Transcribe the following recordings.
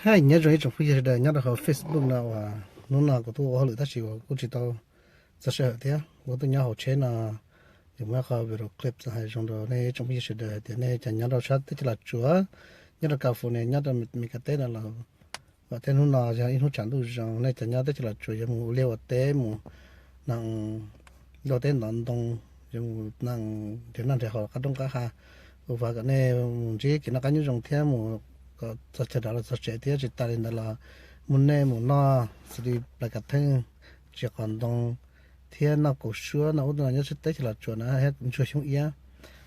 Hais nyob zoo ib tsoom phooj ywg sawv daws nyob rau hauv Facebook no uas hnub no kuv tuaj ua hauj lwm tab sis uas kuj tsis tau txog sij hawm thiab, kuv tuaj nyob hauv tsheb no, yuav muab qhov video clip hais zoo rau nej tsoom phooj ywg sawv daws hais tias nej cov nyob rau sab teb chaws Los Tsuas, nyob rau California, nyob rau Mes Kas teb no los, vam thiab hnub no yog ib hnub tshav ntuj zoo, nej cov nyob teb chaws Los Tsuas yuav mus ua liaj ua teb, mus nees, luaj teb ntov ntoo, yuav mus nees nrhiav noj nrhiav haus qab roob qab hav, kuv vam kom nej mus ntsib kev noj qab nyob zoo thiab mus kom txog chaw dav los txog tsev thiab. Tsis tas li ntawd los muaj nej mus noj xws li plais kas theej, txiav qos ntoo thiab noj kaus suab noj ub noj no nyob teb chaws Los Tsuas na thiab ntsuag xyoob iab.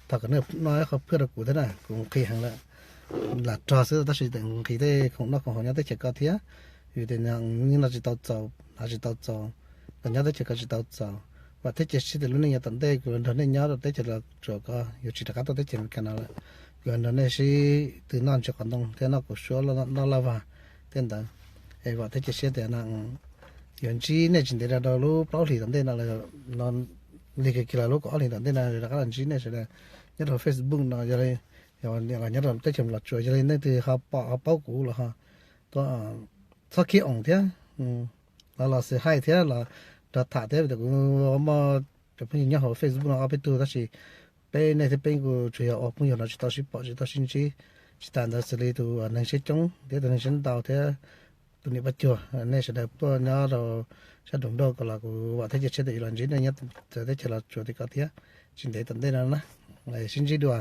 Thov kom nej noj ib qho phwj rau kuv thiab na, kuv nqhis heev lawm, lam rog xwb tab sis kuv nqhis tej khoom noj khoom haus nyob teb chaws ko thiab, vim tias nws tsis tau txaus, hnav tsis tau txaus, los nyob teb chaws ko tsis tau txaus. Vam thiab cia siab tias lub neej yav tom ntej kuv yuav nrog nej nyob rau teb chaws Los Tsuas ko, yuav tsis rov qab tuaj teb chaws Amelikas no lawm. Kuv yuav nrog nej sib tw noj ntxiv qos ntoo thiab noj kaus suab, noj laj vag tej ntawd. Es vam thiab cia siab tias yuav ntsib nej tsis ntev rau lub plaub hlis tom ntej no, lig kiag kiag los lub kaum ob hlis tom ntej no rov qab los ntsib nej sawv daws nyob rau Facebook no, yog li los nyob rau teb chaws Los Tsuas, yog li nej twg ho pom ho paub kuv los ho tuaj, txhob khib oos thiab, los los xwm haij thiab los nrog tham thiab, vim tias kuv muaj cov phooj ywg nyob hauv Facebook no ob peb tug tab sis peb nej thiab peb kuj tsuas yog ua phooj ywg no tsis tau sib pom tsis tau sib ntsib. Tsis tas ntawd xws li tus neeg siab coob thiab tus neeg siab ntau thiab tus niam poj cuag, nej sawv daws tuaj nyob rau sab Doos Nrauj ko los kuv vam thiab cia siab tias yuav los ntsib nej nyob teb chaws Los Tsuas tim ko thiab tsis ntev tom ntej no na. Sib ntsib dua.